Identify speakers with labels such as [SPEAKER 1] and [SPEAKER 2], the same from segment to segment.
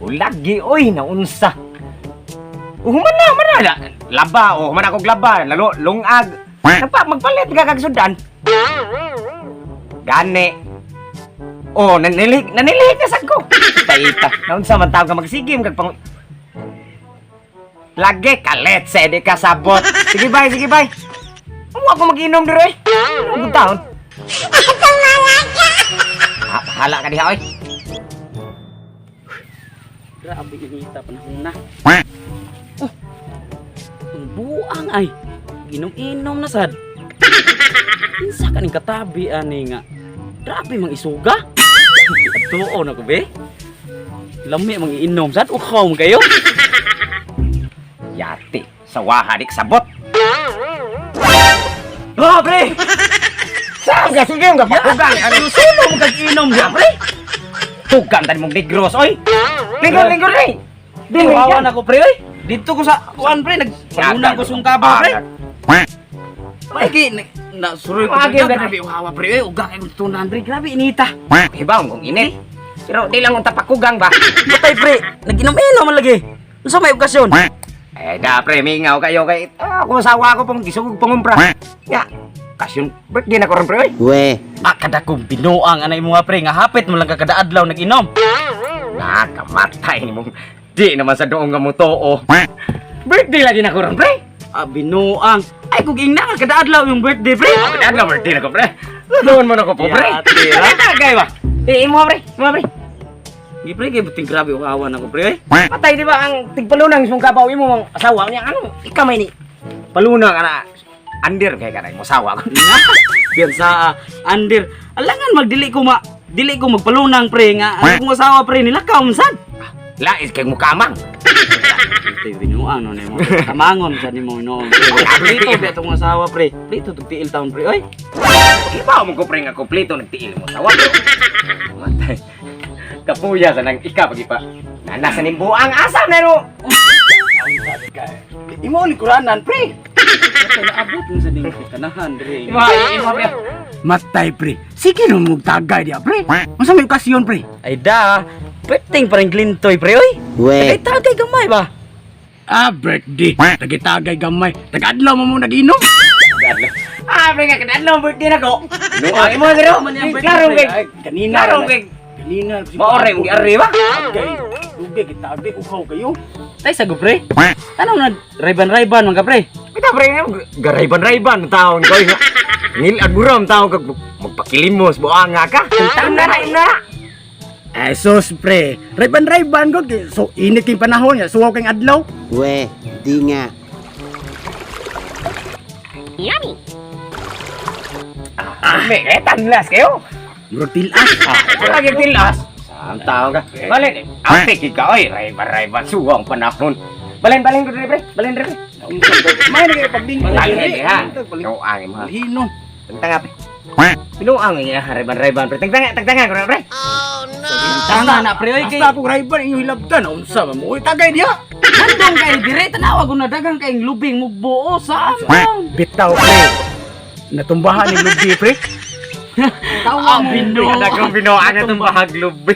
[SPEAKER 1] Lagi oy, naunsa. Human na, human na. Laba, oh, human akong laba, lalo, lungag. Nagpa, magpalit ka kag sudan. Gani. Oh, nanilhik, nanilhik na sad ko. Taita, naunsa man tawag ka magsigim kag pang. Lagi kalit sa di ka sabot. Sige bay, sige bay. Amo ako mag-inom diri. Ano taon? Ah, bahala ka diha oy.
[SPEAKER 2] Grabe inita panahon na. Oh, ang buang ay. Ginom-inom na sad. Kinsa ka ning katabi ani nga. Grabe mang isuga. Atuon ako be. Lami mang iinom sad, ukaw man kayo.
[SPEAKER 1] Yati, sawaha dik sabot. Oh, pre! Saan ka? Sige, ka patugan. Ano?
[SPEAKER 2] Sino mo kag inom diya pre?
[SPEAKER 1] Tugan tani mong negros, oy! Lingkod, lingkod, pre! Dili
[SPEAKER 2] Uhawan ako pre oy. Dito ko sa kuan pre, nagpalunang ko sungkaba pre. Lagi na, na suroy ko
[SPEAKER 1] Wagi,
[SPEAKER 2] dito.
[SPEAKER 1] pre.
[SPEAKER 2] Grabe uhawa pre oy, uga kay kong tunan pre. Grabe inita.
[SPEAKER 1] Hibaw kung init. Pero di lang unta pakugang ba?
[SPEAKER 2] Patay pre, nag-inom-inom man lagi. Unsa may okasyon?
[SPEAKER 1] Eh, da pre, mingaw kayo kay ah, kung asawa ko pong gisugog pangumpra. Ya, kasyon birthday na ko ron pre, oy.
[SPEAKER 3] We.
[SPEAKER 2] Ah, kada kong binuang anay mo nga pre, nga hapit mo lang ka kada adlaw nag-inom.
[SPEAKER 1] Nakamatay ni mong di naman sa doong nga mo too. Birthday lagi na ko ron pre.
[SPEAKER 2] Ah, binuang. Ay, kung ingna ka kada adlaw yung birthday pre.
[SPEAKER 1] Kada nga birthday na ko pre. Doon mo na ko po pre.
[SPEAKER 2] Yati, ha?
[SPEAKER 1] Tagay ba? Eh, imo pre, imo pre.
[SPEAKER 2] Gi pre, kay buting grabe uhawan ako pre. Oy.
[SPEAKER 1] Patay di ba ang tigpalunang ismong kabaw imo mong asawa niya ano? Ikamay ni palunang ana andir kay kanay mo asawa ko.
[SPEAKER 2] Na, biyan sa under. Alangan magdili ko ma dili ko magpalunang pre nga ang akong asawa pre nilakaw man sad.
[SPEAKER 1] Lais kay mukamang.
[SPEAKER 2] Ito binuang no nimo. Kamangon sa nimo no. Dito ba itong asawa pre. Dito tug tiil taon pre oy.
[SPEAKER 1] Ibaw mo ko pre nga kompleto nagtiil mo asawa ko. Matay. Kapuya sa nang ika pag ipa. Nana sa nimbuang asam na no.
[SPEAKER 2] Imo ni kuranan pre. Kaya naabot mo sa ning kanahan pre.
[SPEAKER 1] Imo imo pre.
[SPEAKER 4] Matay pre. Sige no mong tagay diya pre. Unsa may okasyon pre?
[SPEAKER 2] Ay da, perting parang glintoy pre oy.
[SPEAKER 3] We.
[SPEAKER 2] Ay tagay gamay ba?
[SPEAKER 4] Ah, birthday. Tagay-tagay gamay. Tagadlaw mo mo nag-inom.
[SPEAKER 1] Ah, pre nga kadadlaw birthday na ko. No, ang imo pero klaro kay
[SPEAKER 4] Ay, kanina.
[SPEAKER 1] Klaro kay
[SPEAKER 4] Kanina.
[SPEAKER 1] maore mong giari ba?
[SPEAKER 4] Tagay. Dugay kita uhaw kayo.
[SPEAKER 2] Tay sago pre. Ano na rayban-rayban man ka pre?
[SPEAKER 1] Kita pre nga garayban-rayban taon ko nga. Ngil aguram taon kag magpakilimos buanga ka. Tanda na ina.
[SPEAKER 4] Ay sus pre. Rayban-rayban ko. So init king panahon ya. Suwaw kang adlaw.
[SPEAKER 3] We. Di nga.
[SPEAKER 1] Ah, may kay tanlas kayo.
[SPEAKER 4] Murag tilas.
[SPEAKER 1] Ah, lagi tilas. Saan tao ka? Balen, ate ka oy, rayban-rayban suwang panahon. Balen balen ko dire pre, balen dire pre.
[SPEAKER 4] May na kayo pagdingko.
[SPEAKER 1] Balen ha. Pinuang imo ha.
[SPEAKER 4] Hinom.
[SPEAKER 1] Tagtanga pre. Pinuang niya rayban-rayban pre. Tagtanga, tagtanga ko na pre.
[SPEAKER 2] Tama na pre oy kay
[SPEAKER 4] Basta akong rayban inyo hilabtan. Unsa man mo? Uy, tagay diya.
[SPEAKER 2] Handong kay dire tanawa ko na daghang kay lubing mugbuo sa among.
[SPEAKER 4] Bitaw pre. Natumbahan ni Lubi pre.
[SPEAKER 2] Tawa mo.
[SPEAKER 1] Kada kong pinuang na itong bahag lubi.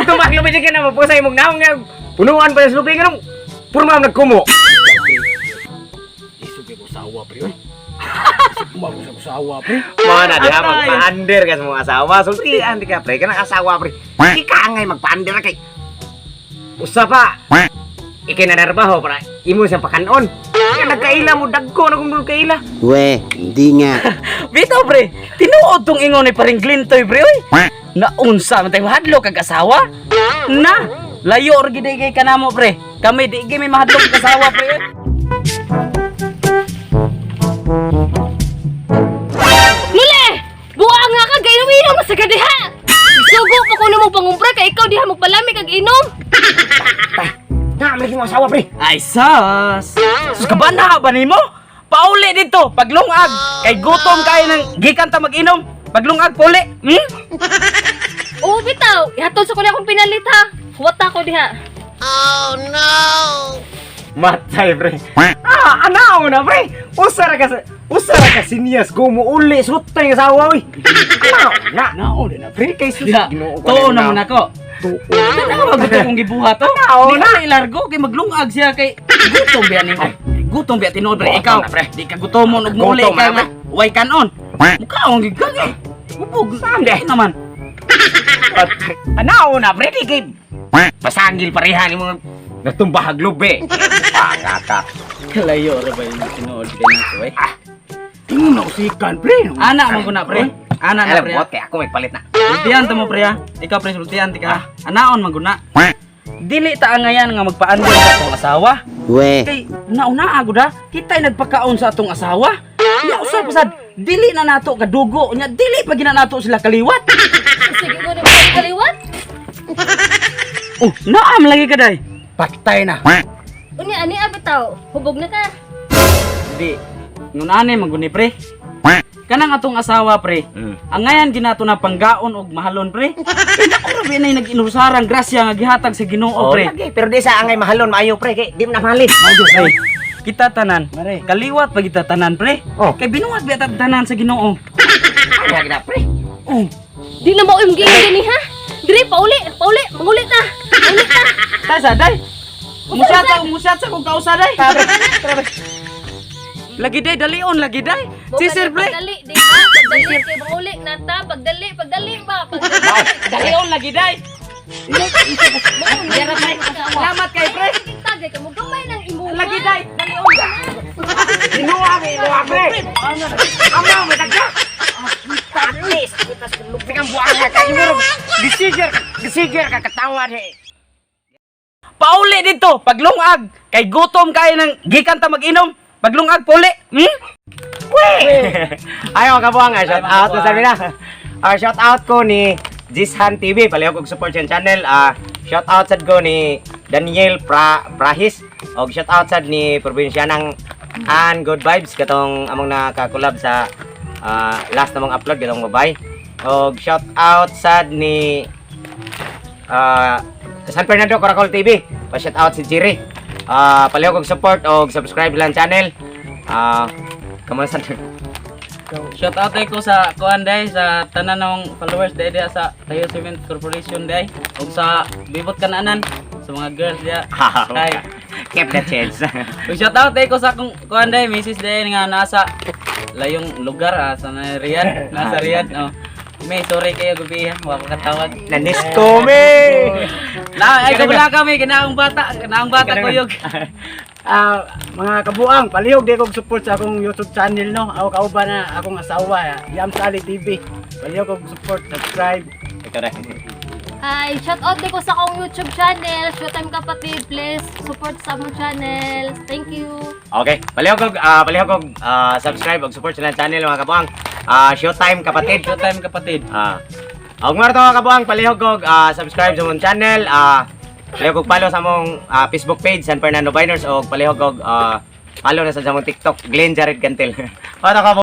[SPEAKER 1] Itong bahag lubi di ka na mapusay mong naong nga. Punuan pa sa lubi nga nung purma nagkumo.
[SPEAKER 4] Isog kay usawa pre oy. Isog mo sa usawa pre.
[SPEAKER 1] Mga na diha magpa-under ka sa mga asawa. Sultian di ka pre kanang asawa pre. Di ka angay magpa-under kay. Usa pa. Ikay nanarbaho para imo siyang pakanon. Kaya nagkaila mo dagko na kung nagkaila.
[SPEAKER 3] We. Di nga.
[SPEAKER 2] Bitaw pre, tinuod tong ingon ni paring Glintoy pre oy. Naunsa man tayo mahadlok kag asawa? Na, layo or gid kay kanamo pre. Kami di gyud may mahadlok kag asawa pre. Oy.
[SPEAKER 5] Nule! Buang nga ka, gainom-inom na sa kadiha! Isugo pa ko na mong pangumpra kay ikaw diha magpalami kag inom!
[SPEAKER 1] Na, may mo asawa pre.
[SPEAKER 2] Ay sas. Sus kabana ba nimo? Pauli dito paglungag kay gutom kayo ng gikan ta mag-inom. Paglungag pauli.
[SPEAKER 5] Oo, bitaw! Ihatod sa ko na akong pinalit ha! Huwat ako diha!
[SPEAKER 1] Matay pre. Ah, anaw na pre. Usa ra ka sa usa ra ka sinyas ko mo uli sutay nga asawa oy. Anaw na.
[SPEAKER 4] Naon na pre.
[SPEAKER 1] Pre kay sus
[SPEAKER 2] Diha,
[SPEAKER 1] Ginoo ko
[SPEAKER 2] tuo
[SPEAKER 1] na
[SPEAKER 2] na mo nako.
[SPEAKER 4] Tuon.
[SPEAKER 2] Tanawa gusto kong gibuhat to.
[SPEAKER 1] Tanaw
[SPEAKER 2] Di na ilargo kay maglungag siya kay gutom biya ni. Gutom biya tinuod, pre.
[SPEAKER 1] Gutom
[SPEAKER 2] Ikaw,
[SPEAKER 1] na, pre.
[SPEAKER 2] di ka gutomon og muli
[SPEAKER 1] Gutom
[SPEAKER 2] ka
[SPEAKER 1] na,
[SPEAKER 2] nga. Way kanon. Mukaon gid ka eh. Hubog.
[SPEAKER 1] Saan di?
[SPEAKER 2] Naman.
[SPEAKER 1] Anaw na, pre, di kay pasangil pareha ni mga natumbahag lube. Panga ka.
[SPEAKER 2] Kalayo ra ba yung tinuod kay nako eh.
[SPEAKER 4] Ingon na usikan, pre.
[SPEAKER 2] Ana man ko na, pre. Ana na,
[SPEAKER 1] Alam
[SPEAKER 2] pre.
[SPEAKER 1] mo, kaya ako may palit na.
[SPEAKER 2] Sultihan ta mo, pre ha. Ikaw, pre, sultihan ti ka. Anaon man guna. Dili ta angayan nga magpaandar sa atong asawa.
[SPEAKER 3] We.
[SPEAKER 2] Kay nauna agud ha, kita'y nagpakaon sa atong asawa. Nya usa pa sad, dili na nato kadugo nya dili pa gina nato sila kaliwat.
[SPEAKER 5] Sige ko na kaliwat.
[SPEAKER 2] Oh, naam lagi ka day.
[SPEAKER 4] Patay na.
[SPEAKER 5] Unya ani bitaw. Hubog na ka.
[SPEAKER 2] Di ngunane man guni, pre. Kanang atong asawa, pre. Angayan ginato na panggaon og mahalon, pre. Kay dako ra ba nay nag-inursarang grasya nga gihatag sa Ginoo,
[SPEAKER 1] Oh,
[SPEAKER 2] pre.
[SPEAKER 1] lagi. Pero di sa angay mahalon, maayo, pre, kay di mo na mahalin.
[SPEAKER 2] Pre, kita tanan.
[SPEAKER 4] Mare.
[SPEAKER 2] Kaliwat pa kita tanan, pre.
[SPEAKER 1] Oh.
[SPEAKER 2] Kay binuhat ba ta tanan sa Ginoo.
[SPEAKER 1] Ay, lagi na, pre.
[SPEAKER 2] Oh,
[SPEAKER 5] Di na mao imong giingon dinhi ha. Dire pauli, pauli, manguli ta. Uli ta.
[SPEAKER 2] tasa day. Musat sa musat sa kung kausa day. Lagi day dalion lagi day. Si sir, pre.
[SPEAKER 5] Pagdali, di ba? Pagdali kay manguli na ta, pagdali, pagdali ba? Pagdali.
[SPEAKER 2] Dalion lagi day. Salamat kay pre.
[SPEAKER 5] Tagay ka mo gamay ng imuha.
[SPEAKER 2] Lagi day, dalion.
[SPEAKER 1] Inuwa, may inuwa, pre. Amaw, may tagka. Tatis, kitas lupi kang buanga ka. Imuro, gisiger ka katawa ni.
[SPEAKER 2] Pauli dito paglungag kay gutom kay nang gikan ta mag-inom. Paglungag pauli.
[SPEAKER 1] Ay, mga kabuanga, shout out na sabi na. Shout out ko ni Jishan TV, palihog og support sa channel. Shout out sad ko ni Daniel Prahis og shout out sad ni probinsyanang An Good Vibes katong among nakakolab sa last namong upload katong babay. Og shout out sad ni San Fernando Coracle TV. Pa shout out si Jerry. Palihog og support og subscribe lang channel. Kamo sa
[SPEAKER 2] Shout out ko sa kuan day sa tanan ng followers day diha sa Tayo Cement Corporation day ug sa Bibot Kananan sa mga girls diha. Hi.
[SPEAKER 1] Keep the chance.
[SPEAKER 2] Ug shout out ko sa akong kuan day Mrs. day nga nasa layong lugar sa na Riyadh, nasa Riyadh. Oh. May sorry kayo gabi ha, wa ko katawag.
[SPEAKER 1] Nanis ko me.
[SPEAKER 2] Na ay kabula kami kinaang bata kuyog.
[SPEAKER 4] Ah, mga kabuang, palihog di kog support sa akong YouTube channel no. Ako kauban na akong asawa, Yam Sali TV. Palihog kog support, subscribe.
[SPEAKER 1] Ikaw na.
[SPEAKER 5] Hi, shout out din ko sa akong YouTube channel. Showtime Kapatid, please support sa among channel. Thank you.
[SPEAKER 1] Okay, palihog kog subscribe ug support sa channel, mga kabuang. Showtime Kapatid.
[SPEAKER 2] Showtime Kapatid.
[SPEAKER 1] Og mga to, mga kabuang, palihog kog subscribe sa among channel. Palihog kog follow sa among Facebook page San Fernando Biners og palihog kog follow na sa among TikTok Glenn Jared Gantil. Ano ka